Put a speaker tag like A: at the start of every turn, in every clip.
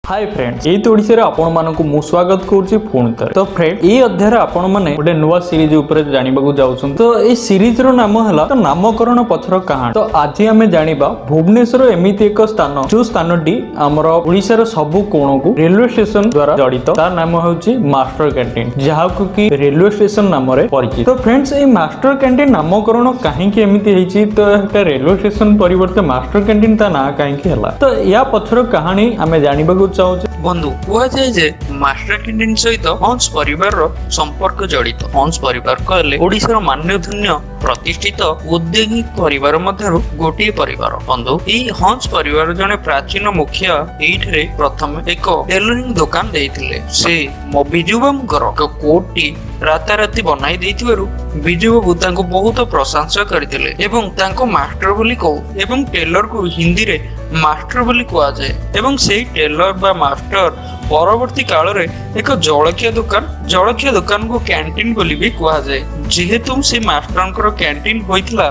A: High friends, ଏଇ ତ ଓଡ଼ିଶାରେ ଆପଣମାନଙ୍କୁ ମୁଁ ସ୍ୱାଗତ କରୁଛି ପୁଣି ଥରେ। ତ ଫ୍ରେଣ୍ଡ, ଏଇ ଅଧ୍ୟାୟରେ ଆପଣମାନେ ଗୋଟେ ନୂଆ ସିରିଜ ଉପରେ ଜାଣିବାକୁ ଯାଉଛନ୍ତି। ତ ଏଇ ସିରିଜର ନାମ ହେଲା ତ ନାମକରଣ ପଛର କାହାଣୀ। ତ ଆଜି ଆମେ ଜାଣିବା ଭୁବନେଶ୍ୱର ଏମିତି ଏକ ସ୍ଥାନ, ଯୋଉ ସ୍ଥାନଟି ଆମର ଓଡ଼ିଶାର ସବୁ କୋଣକୁ ରେଲୱେ ଷ୍ଟେସନ ଦ୍ୱାରା ଜଡ଼ିତ। ତା ନାମ ହେଉଛି ମାଷ୍ଟର କ୍ୟାଣ୍ଟିନ, ଯାହାକୁ କି ରେଲୱେ ଷ୍ଟେସନ ନାମରେ ପରିଚିତ। ତ ଫ୍ରେଣ୍ଡସ୍, ଏଇ ମାଷ୍ଟର କ୍ୟାଣ୍ଟିନ ନାମକରଣ କାହିଁକି ଏମିତି ହେଇଛି? ତ ଏଟା ରେଲୱେ ଷ୍ଟେସନ ପରିବର୍ତ୍ତେ ମାଷ୍ଟର କ୍ୟାଣ୍ଟିନ ତା ନାଁ କାହିଁକି ହେଲା? ତ ୟା ପଛର କାହାଣୀ ଆମେ ଜାଣିବାକୁ ଚାହୁଁଛେ।
B: ବନ୍ଧୁ, କୁହାଯାଏ ଯେ ମାଷ୍ଟର କ୍ୟାଣ୍ଟିନ ସହିତ ହଂସ ପରିବାରର ସମ୍ପର୍କ ଜଡ଼ିତ। ହଂସ ପରିବାର କହିଲେ ଓଡ଼ିଶାର ମାନ୍ୟଧନ୍ୟ ପ୍ରତିଷ୍ଠିତ ଉଦ୍ୟୋଗୀ ପରିବାର ମଧ୍ୟରୁ ଗୋଟିଏ ପରିବାର। ବନ୍ଧୁ, ଏହି ହଂସ ପରିବାର ଜଣେ ପ୍ରାଚୀନ ମୁଖିଆ ଏଇଠାରେ ପ୍ରଥମେ ଏକ ଟେଲରିଂ ଦୋକାନ ଦେଇଥିଲେ। ସେ ମୋ ବିଜୁବାବୁଙ୍କର ଏକ କୋଟଟି ରାତାରାତି ବନାଇ ଦେଇଥିବାରୁ ବିଜୁବାବୁ ତାଙ୍କୁ ବହୁତ ପ୍ରଶଂସା କରିଥିଲେ ଏବଂ ତାଙ୍କୁ ମାଷ୍ଟର ବୋଲି କହୁ ଏବଂ ଟେଲରକୁ ହିନ୍ଦୀରେ ମାଷ୍ଟର ବୋଲି କୁହାଯାଏ। ଏବଂ ସେଇ ଟେଲର ବା ମାଷ୍ଟର ପରବର୍ତ୍ତୀ କାଳରେ ଏକ ଜଳଖିଆ ଦୋକାନ, ଜଳଖିଆ ଦୋକାନକୁ କ୍ୟାଣ୍ଟିନ ବୋଲି ବି କୁହାଯାଏ। ଯେହେତୁ ସେ ମାଷ୍ଟରଙ୍କର କ୍ୟାଣ୍ଟିନ ହୋଇଥିଲା,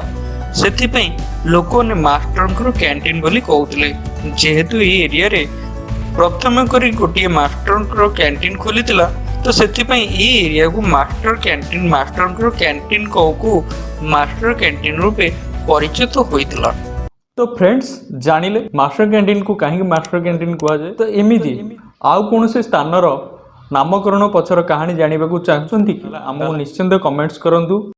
B: ସେଥିପାଇଁ ଲୋକମାନେ ମାଷ୍ଟରଙ୍କର କ୍ୟାଣ୍ଟିନ ବୋଲି କହୁଥିଲେ। ଯେହେତୁ ଏଇ ଏରିଆରେ ପ୍ରଥମ କରି ଗୋଟିଏ ମାଷ୍ଟରଙ୍କର କ୍ୟାଣ୍ଟିନ ଖୋଲିଥିଲା, ତ ସେଥିପାଇଁ ଏଇ ଏରିଆକୁ ମାଷ୍ଟର କ୍ୟାଣ୍ଟିନ, ମାଷ୍ଟରଙ୍କର କ୍ୟାଣ୍ଟିନ କହୁ କହୁ ମାଷ୍ଟର କ୍ୟାଣ୍ଟିନ ରୂପେ ପରିଚିତ ହୋଇଥିଲା।
A: ତ ଫ୍ରେଣ୍ଡସ୍, ଜାଣିଲେ ମାଷ୍ଟର କ୍ୟାଣ୍ଟିନକୁ କାହିଁକି ମାଷ୍ଟର କ୍ୟାଣ୍ଟିନ କୁହାଯାଏ। ତ ଏମିତି ଆଉ କୌଣସି ସ୍ଥାନର ନାମକରଣ ପଛର କାହାଣୀ ଜାଣିବାକୁ ଚାହୁଁଛନ୍ତି କି? ଆମକୁ ନିଶ୍ଚିନ୍ତ କମେଣ୍ଟସ୍ କରନ୍ତୁ।